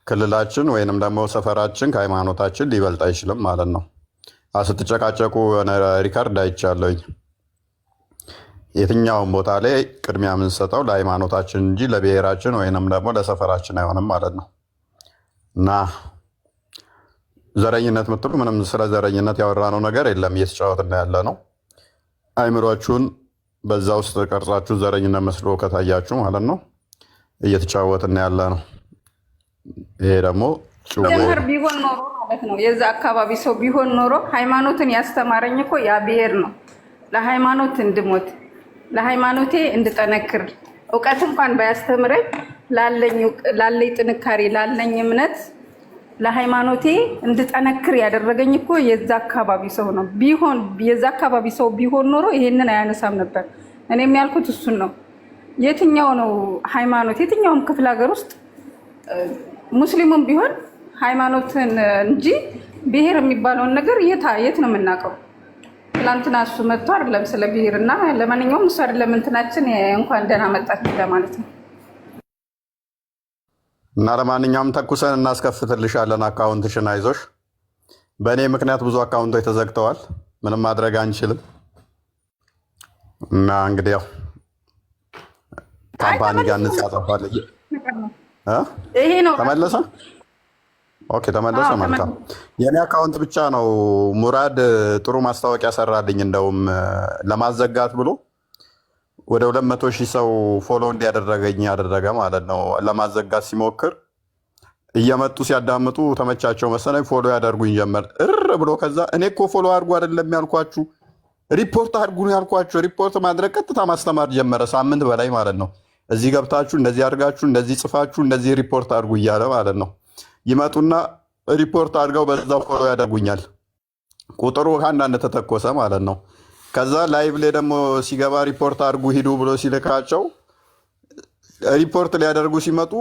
ክልላችን ወይንም ደግሞ ሰፈራችን ከሃይማኖታችን ሊበልጥ አይችልም ማለት ነው። ስትጨቃጨቁ የሆነ record አይቻለኝ። የትኛውን ቦታ ላይ ቅድሚያ የምንሰጠው ለሃይማኖታችን እንጂ ለብሔራችን ወይንም ደግሞ ለሰፈራችን አይሆንም ማለት ነው። እና ዘረኝነት የምትሉ ምንም ስለ ዘረኝነት ያወራነው ነገር የለም። እየተጫወትን ያለ ነው። አይምሯችሁን በዛ ውስጥ ቀርጻችሁ ዘረኝነት መስሎ ከታያችሁ ማለት ነው እየተጫወትን ያለ ነው። ይሄ ደግሞ ጭዌ ጀምር ነው። ቢሆን ኖሮ ነው። ማለት ነው የዛ አካባቢ ሰው ቢሆን ኖሮ ሃይማኖትን ያስተማረኝ እኮ ያ ብሔር ነው። ለሃይማኖት እንድሞት፣ ለሃይማኖቴ እንድጠነክር፣ እውቀት እንኳን ባያስተምረኝ ላለኝ ጥንካሬ፣ ላለኝ እምነት፣ ለሃይማኖቴ እንድጠነክር ያደረገኝ እኮ የዛ አካባቢ ሰው ነው። ቢሆን የዛ አካባቢ ሰው ቢሆን ኖሮ ይሄንን አያነሳም ነበር። እኔም ያልኩት እሱን ነው። የትኛው ነው ሃይማኖት? የትኛውም ክፍለ ሀገር ውስጥ ሙስሊሙም ቢሆን ሃይማኖትን እንጂ ብሔር የሚባለውን ነገር የት የት ነው የምናውቀው? ትላንትና እሱ መጥቶ አይደለም ስለ ብሔር እና ለማንኛውም እሱ አይደለም እንትናችን፣ እንኳን ደህና መጣችሁ ለማለት ነው። እና ለማንኛውም ተኩሰን እናስከፍትልሻለን account ሽን፣ አይዞሽ። በእኔ ምክንያት ብዙ account ኦች ተዘግተዋል። ምንም ማድረግ አንችልም። እና እንግዲህ ያው company ጋር እንጻጻፋለን። እ? ይሄ ነው። ተመለሰ። Okay፣ ተመለሰ። መልካም። የእኔ account ብቻ ነው ሙራድ ጥሩ ማስታወቂያ ሰራልኝ። እንደውም ለማዘጋት ብሎ ወደ 200,000 ሰው follow እንዲያደረገኝ ያደረገ ማለት ነው። ለማዘጋት ሲሞክር እየመጡ ሲያዳምጡ ተመቻቸው መሰለኝ፣ follow ያደርጉኝ ጀመር እር ብሎ። ከዛ እኔ እኮ follow አድርጉ አይደለም ያልኳችሁ፣ ሪፖርት አድርጉ ነው ያልኳችሁ። ሪፖርት ማድረግ ቀጥታ ማስተማር ጀመረ፣ ሳምንት በላይ ማለት ነው። እዚህ ገብታችሁ እንደዚህ አድርጋችሁ፣ እንደዚህ ጽፋችሁ፣ እንደዚህ ሪፖርት አድርጉ እያለ ማለት ነው። ይመጡና ሪፖርት አድርገው በዛው follow ያደርጉኛል። ቁጥሩ ከአንዳንድ ተተኮሰ ማለት ነው። ከዛ live ላይ ደግሞ ሲገባ ሪፖርት አድርጉ ሂዱ ብሎ ሲልካቸው ሪፖርት ሊያደርጉ ሲመጡ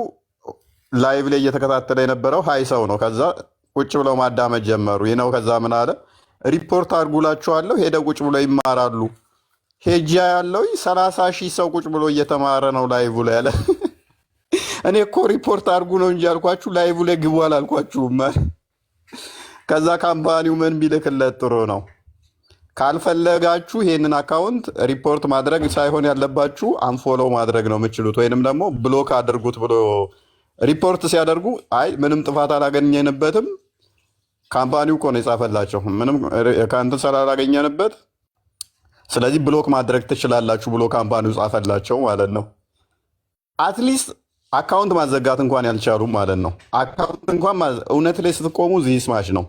live ላይ እየተከታተለ የነበረው ሀይ ሰው ነው። ከዛ ቁጭ ብለው ማዳመጥ ጀመሩ። ይህ ነው። ከዛ ምን አለ? ሪፖርት አድርጉላችኋለሁ፣ ሄደው ቁጭ ብለው ይማራሉ። ሄጃ ያለው 30,000 ሰው ቁጭ ብሎ እየተማረ ነው live ላይ ያለ። እኔ እኮ ሪፖርት አድርጉ ነው እንጂ ያልኳችሁ live ላይ ግቡ አላልኳችሁም። ከዛ company ው ምን ቢልክለት ጥሩ ነው? ካልፈለጋችሁ ይሄንን account ሪፖርት ማድረግ ሳይሆን ያለባችሁ unfollow ማድረግ ነው የምችሉት፣ ወይንም ደግሞ block አድርጉት ብሎ ሪፖርት ሲያደርጉ አይ ምንም ጥፋት አላገኘንበትም፣ company ው እኮ ነው የጻፈላቸው፣ ምንም ከእንትን ስላላገኘንበት ስለዚህ block ማድረግ ትችላላችሁ ብሎ company ው ጻፈላቸው ማለት ነው። At least account ማዘጋት እንኳን ያልቻሉ ማለት ነው። Account እንኳን እውነት ላይ ስትቆሙ this much ነው።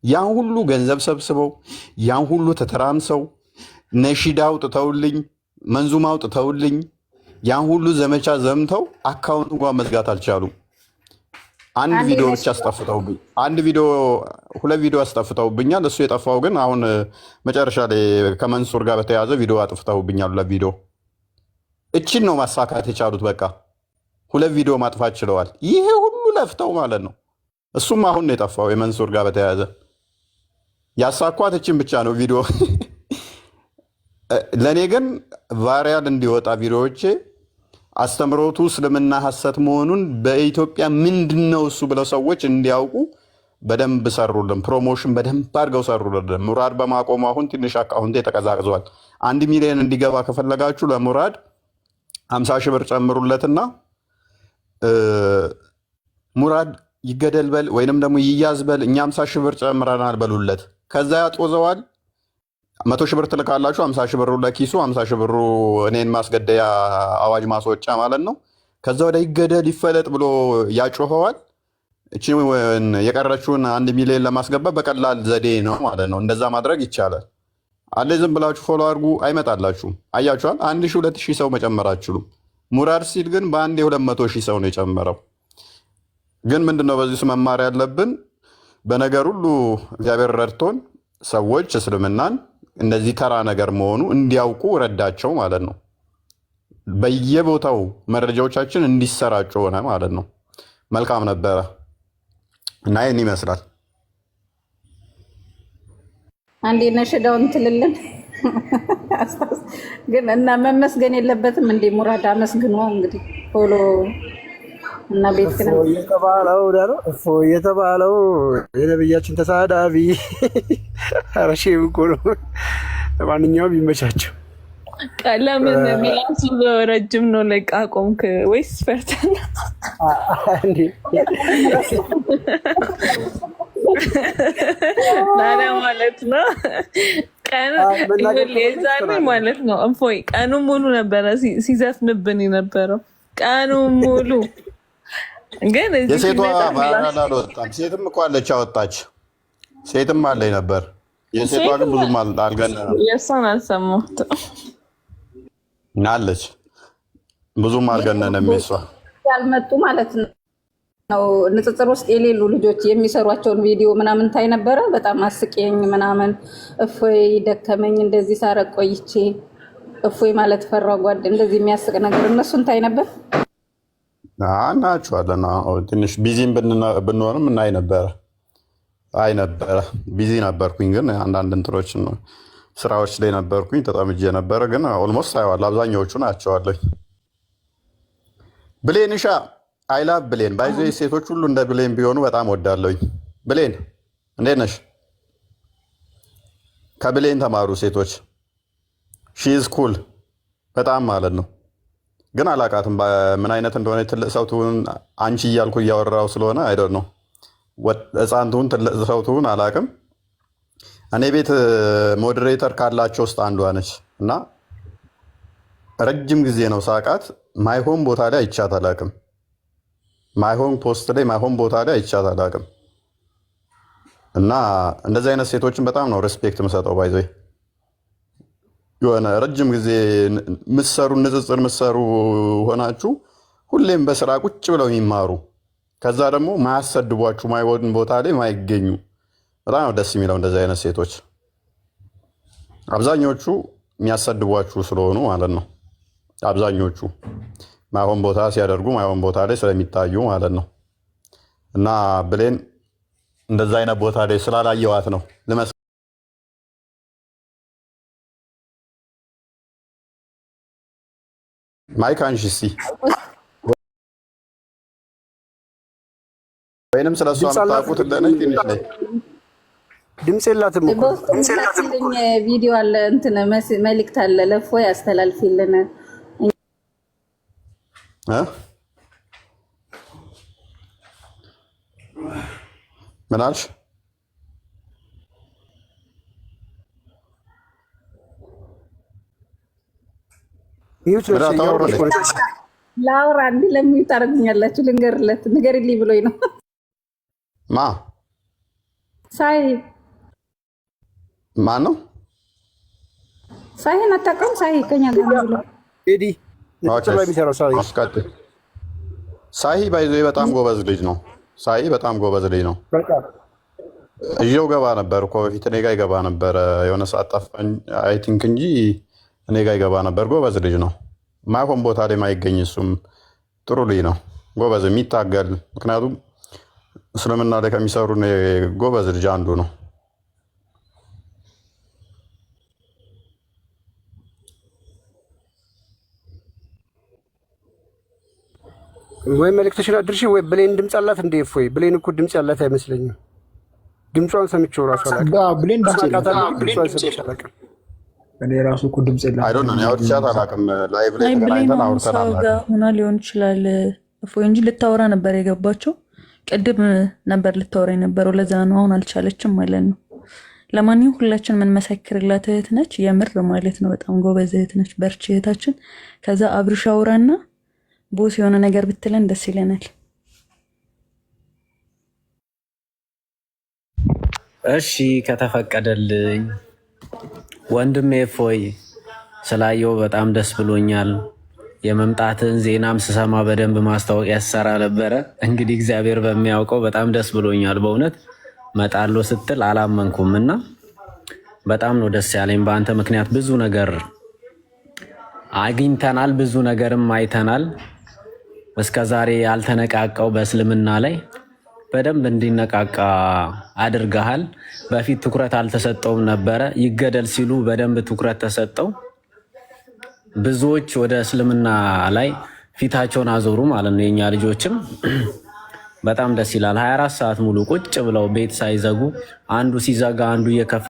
ያን ሁሉ ገንዘብ ሰብስበው፣ ያን ሁሉ ተተራምሰው፣ ነሺዳ አውጥተውልኝ፣ መንዙማ አውጥተውልኝ፣ ያን ሁሉ ዘመቻ ዘምተው account እንኳን መዝጋት አልቻሉም። አንድ አንዴ ቪዲዮ ብቻ አስጠፍተውብኝ፣ አንድ ቪዲዮ ሁለት ቪዲዮ አስጠፍተውብኛል። እሱ የጠፋው ግን አሁን መጨረሻ ላይ ከመንሱር ጋር በተያያዘ ቪዲዮ አጥፍተውብኛል። ሁለት ቪዲዮ እችን ነው ማሳካት የቻሉት። በቃ ሁለት ቪዲዮ ማጥፋት ችለዋል። ይሄ ሁሉ ለፍተው ማለት ነው። እሱም አሁን ነው የጠፋው የመንሱር ጋር በተያያዘ ያሳኳት እችን ብቻ ነው ቪዲዮ። ለእኔ ግን viral እንዲወጣ ቪዲዮዎቼ አስተምሮቱ እስልምና ሐሰት መሆኑን በኢትዮጵያ ምንድን ነው እሱ ብለው ሰዎች እንዲያውቁ በደንብ ሰሩልን። Promotion በደንብ አድርገው ሰሩልን። ሙራድ በማቆሙ አሁን ትንሽ account ኤ ተቀዛቅዟል። 1 ሚሊዮን እንዲገባ ከፈለጋችሁ ለሙራድ 50,000 ብር ጨምሩለትና ሙራድ ይገደል በል ወይንም ደግሞ ይያዝ በል፣ እኛ 50,000 ብር ጨምረናል በሉለት። ከዛ ያጦዘዋል። 100,000 ብር ትልካላችሁ። 50,000 ብሩ ለኪሱ፣ 50,000 ብሩ እኔን ማስገደያ አዋጅ ማስወጫ ማለት ነው። ከዛ ወደ ይገደል ይፈለጥ ብሎ ያጮኸዋል። እቺን የቀረችውን 1 ሚሊዮን ለማስገባት በቀላል ዘዴ ነው ማለት ነው። እንደዛ ማድረግ ይቻላል። አለ ዝም ብላችሁ follow አድርጉ፣ አይመጣላችሁም። አያችኋል፣ 1,000 2,000 ሰው መጨመር አትችሉም። ሙራድ ሲል ግን በአንድ የ200,000 ሰው ነው የጨመረው። ግን ምንድነው በዚህ መማር ያለብን? በነገር ሁሉ እግዚአብሔር ረድቶን ሰዎች እስልምናን እንደዚህ ተራ ነገር መሆኑ እንዲያውቁ ረዳቸው ማለት ነው። በየቦታው መረጃዎቻችን እንዲሰራጩ ሆነ ማለት ነው። መልካም ነበረ እና ይህን ይመስላል። አንዴ ነሽዳውን ትልልን ግን እና መመስገን የለበትም እንዴ? ሙራድ አመስግኖ እንግዲህ follow እና ቤት ግን እፎ የተባለው ዳሮ እፎ የተባለው የነብያችን ተሳዳቢ፣ ኧረ shame እኮ ነው። ለማንኛውም ይመቻቸው። ለምን ሚላሱ ረጅም ነው? ለቃ ቆምክ ወይስ ፈርተህ ነው? እንዴ? ላለ ማለት ነው። ቀን መናገር የዛኔ ማለት ነው። እፎይ ቀኑ ሙሉ ነበረ ሲዘፍንብን የነበረው ቀኑ ሙሉ። ግን እዚህ የሴቷ ሲመጣ viral አልወጣም። ሴትም እኮ አለች አወጣች። ሴትም አለኝ ነበር። የሴቷ ግን ሴትም ብዙም አልገነነም። የእሷን አልሰማሁትም። አለች ብዙም አልገነነም የሷ። ያልመጡ ማለት ነው። ንጽጽር ውስጥ የሌሉ ልጆች የሚሰሯቸውን ቪዲዮ ምናምን ታይ ነበረ። በጣም አስቂኝ ምናምን። እፎይ ደከመኝ እንደዚህ ሳረቅ ቆይቼ እፎይ ማለት ፈራው ጓድ እንደዚህ የሚያስቅ ነገር እነሱን ታይ ነበር። እናያቸዋለን። አዎ፣ ትንሽ busy ም ብንሆንም እናይ ነበረ። አይ ነበረ busy ነበርኩኝ፣ ግን አንዳንድ እንትኖችን ስራዎች ላይ ነበርኩኝ ተጠምጄ ነበረ። ግን almost አየዋለሁ፣ አብዛኛዎቹ ናቸዋለሁ። ብሌንሻ I love ብሌን፣ by the way ሴቶች ሁሉ እንደ ብሌን ቢሆኑ በጣም ወዳለሁኝ። ብሌን እንዴት ነሽ? ከብሌን ተማሩ ሴቶች። She's cool በጣም ማለት ነው። ግን አላቃትም ምን አይነት እንደሆነ፣ ትልቅ ሰው ትሁን አንቺ እያልኩ እያወራው ስለሆነ I don't know፣ ህፃን ትሁን ትልቅ ሰው ትሁን አላቅም። እኔ ቤት moderator ካላቸው ውስጥ አንዷ ነች እና ረጅም ጊዜ ነው ሳቃት። ማይሆን ቦታ ላይ አይቻት አላቅም። ማይሆን post ላይ፣ ማይሆን ቦታ ላይ አይቻት አላቅም። እና እንደዚህ አይነት ሴቶችን በጣም ነው respect የምሰጠው። By the way የሆነ ረጅም ጊዜ ምሰሩ ንጽጽር ምሰሩ ሆናችሁ ሁሌም በስራ ቁጭ ብለው የሚማሩ፣ ከዛ ደግሞ ማያሰድቧችሁ፣ ማይሆን ቦታ ላይ ማይገኙ፣ በጣም ነው ደስ የሚለው እንደዚህ አይነት ሴቶች። አብዛኞቹ የሚያሰድቧችሁ ስለሆኑ ማለት ነው። አብዛኞቹ ማይሆን ቦታ ሲያደርጉ ማይሆን ቦታ ላይ ስለሚታዩ ማለት ነው። እና ብሌን እንደዛ አይነት ቦታ ላይ ስላላየዋት ነው ልመስ mic አንሺ እስኪ፣ ወይንም ስለ እሷ ድምፅ አላት። የምታውቁት እንደነች ትንሽ ላይ ድምፅ የላትም እኮ። በውስጥ የምትልኝ ቪዲዮ አለ፣ እንትን መልእክት አለ፣ ለእፎይ አስተላልፊልን። እ? ምን አልሽ? Mute ምን ነች፣ አታወሩ እያወራች እንዴ? እኮ ነች። ላውራ እንዲ ለ mute ታደርጉኛላችሁ? ልንገርለት፣ ንገሪልኝ ብሎኝ ነው። ማ ሳይ ማን ነው? ሳይን አታውቀውም? ሳይ ከኛ ጋር ነው ብሎ ኤዲ ንጽጽር ላይ የሚሰራው ሳይ። አስቀጥል። ሳሂ by the way በጣም ጎበዝ ልጅ ነው። ሳሂ በጣም ጎበዝ ልጅ ነው። በጣም። እየው ገባ ነበር እኮ በፊት፣ እኔ ጋ ይገባ ነበር። የሆነ ሰዓት ጠፋኝ I think እንጂ እኔ ጋ ይገባ ነበር። ጎበዝ ልጅ ነው። ማይሆን ቦታ ላይ ማይገኝ፣ እሱም ጥሩ ልጅ ነው። ጎበዝ፣ የሚታገል፣ ምክንያቱም እስልምና ላይ ከሚሰሩ እኔ ጎበዝ ልጅ አንዱ ነው። ወይ መልእክትሽን አድርሺ ወይ ብሌን ድምፅ አላት እንደ እፎይ። ብሌን እኮ ድምፅ ያላት አይመስለኝም። ድምጿን ሰምቼው እራሱ አላውቅም። ብሌን ድምፅ የላትም። አውቃታለሁ፣ ግን ድምጿን ሰምቼ አላውቅም። እኔ ራሱ እኮ ድምፅ I don't የላትም። know፣ አውርቻት አላውቅም። Live ላይ አይ ብሌን ተገናኝተን አሁን አውርተን ሰው ጋር አናውቅም። ሆና ሊሆን ይችላል እፎይ እንጂ ልታወራ ነበር የገባቸው። ቅድም ነበር ልታወራ የነበረው፣ ለዛ ነው አሁን አልቻለችም ማለት ነው። ለማንኛውም ሁላችን የምንመሰክርላት እህት ነች፣ የምር ማለት ነው። በጣም ጎበዝ እህት ነች። በርቺ እህታችን። ከዛ አብርሽ አውራና boss የሆነ ነገር ብትለን ደስ ይለናል። እሺ ከተፈቀደልኝ ወንድሜ እፎይ ስላየው በጣም ደስ ብሎኛል። የመምጣትን ዜናም ስሰማ በደንብ ማስታወቂያ ስሰራ ነበረ። እንግዲህ እግዚአብሔር በሚያውቀው በጣም ደስ ብሎኛል። በእውነት መጣሎ ስትል አላመንኩም እና በጣም ነው ደስ ያለኝ። በአንተ ምክንያት ብዙ ነገር አግኝተናል፣ ብዙ ነገርም አይተናል። እስከ ዛሬ ያልተነቃቀው በእስልምና ላይ በደንብ እንዲነቃቃ አድርገሃል። በፊት ትኩረት አልተሰጠውም ነበረ። ይገደል ሲሉ በደንብ ትኩረት ተሰጠው። ብዙዎች ወደ እስልምና ላይ ፊታቸውን አዞሩ ማለት ነው። የኛ ልጆችም በጣም ደስ ይላል። 24 ሰዓት ሙሉ ቁጭ ብለው ቤት ሳይዘጉ፣ አንዱ ሲዘጋ አንዱ እየከፈተ